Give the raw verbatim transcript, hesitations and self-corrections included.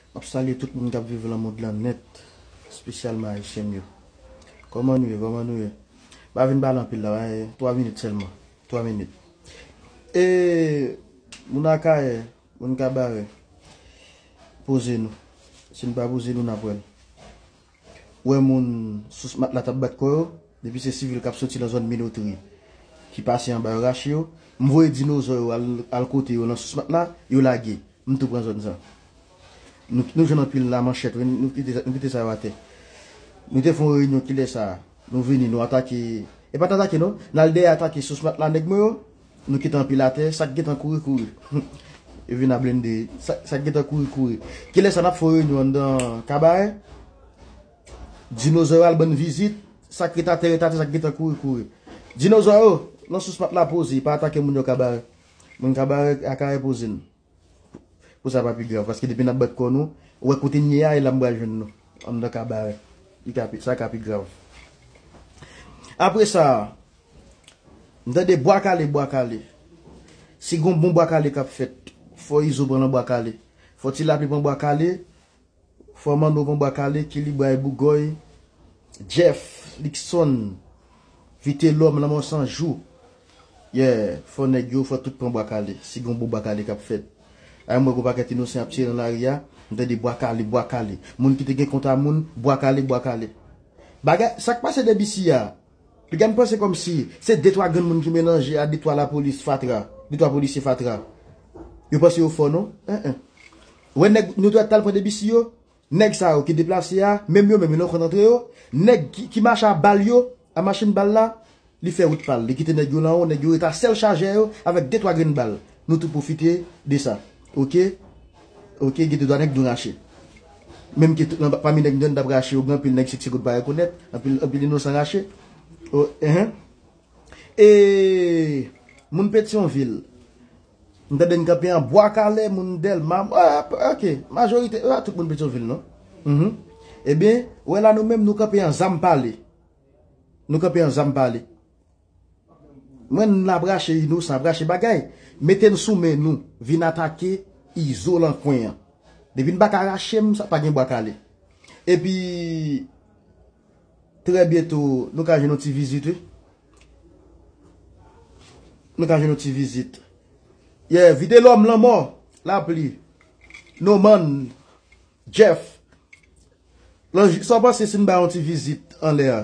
M ap salye tout moun k ap viv nan mond lan nèt, espesyalman Ayisyen m yo. Kòman nou ye? Kòman nou ye? M pa vin pale anpil la, twa minit sèlman. Twa minit. E, moun Akayè, moun Kabarè, poze nou. Si n pa poze nou, n ap wè l. Ou wè moun sous matla t ap bat kò yo, depi se sivil k ap soti nan zòn Minotri, ki pase anba yo rache yo, m voye dinozò yo al, al kote yo nan sous matla, yo lage. M tou pran zòn sa. Nou, nou jwenn anpil lamanchèt, wi, nou kite, nou kite sa yo atè. Nou te fè yon reyinyon kilè sa a. Nou vini, nou atake. E pa t atake, non. N al dèyè atake sous matla nèg mwen yo. Nou kite anpil atè. Sa k gentan kouri, kouri. Yo vin a blende. Sa, sa k gentan kouri, kouri. Kilè sa n ap fè yon reyinyon anndan Kabarè? Dinozò yo al ban n vizit. Sa k ret atè, ret atè, sa k gentan kouri, kouri. Dinozò yo, nan sous matla poze, pa atake moun yo Kabarè. Moun Kabarè, Akayè poze n. Pou sa pa pi grav, paske depi n ap bat kò nou, ou wè kote n ye a, e la m pral jwenn nou. Anndan Kabarè. Li ka pi, sa ka pi grav. Apre sa, m tande bwa kale, bwa kale. Si gon bon bwa kale k ap fèt, fò Izo pran nan bwa kale. Fò Ti Lapli pran bwa kale. Fò Manno pran bwa kale, Kilibray, Bougòy, Jeff, Luckson, Vitelòm, Lanmò San Jou. Yeah, fò nèg yo, fò tout pran bwa kale. Si gon bon bwa kale k ap fèt. Ay, m wè gon pakèt inosan ap tire nan lari a. M tande bwa kale, bwa kale. Moun ki te gen kont a moun, bwa kale, bwa kale. Bagay, sa k pase de bisi a? Piga m panse kòmsi se de twa grenn moun ki melanje a de twa lapolis fatra, de twa polisye fatra. Yo panse yo fò, non? En, en. Wè nèg nou dwat t al pran de bisi yo, nèg sa yo ki deplase a, menm yo menm yo nan kont antre yo, nèg ki, ki mache a bal yo, a machin bal la, li fè wout pa l. Li kite nèg yo lan wo, nèg yo ret a sèl chajè yo avèk de twa grenn bal. Nou tou pwofite de sa. Oke? Oke, gen de twa nèg nou rache. Menm ke tout nan, pami nèg nou t ap rache yo, gen anpil nèg Sexy Gold pa rekonèt, anpil, anpil inosan rache. O, enhen. E moun Petyonvil, m tande n kanpe an Bwa Kale, moun Dèlma, ah, oke, majorite, ah, tout moun Petyonvil, non? Mhm. Ebyen, wè la nou menm, nou kanpe an Zam Pale. Nou kanpe an Zam Pale. Mwen, n ap rache inosan, ap rache bagay. Mete n sou men nou, vin atake Izo lan kwen an. Depi n pa ka rache m, sa pa gen Bwa Kale. Epi, trè byento, nou ka jwenn yon ti vizit, wi. Nou ka jwenn yon ti vizit. Yeah, Vitelòm, Lanmò, Lapli, Noman, Jeff. Lan, sa w panse si n bay yon ti vizit anlè a?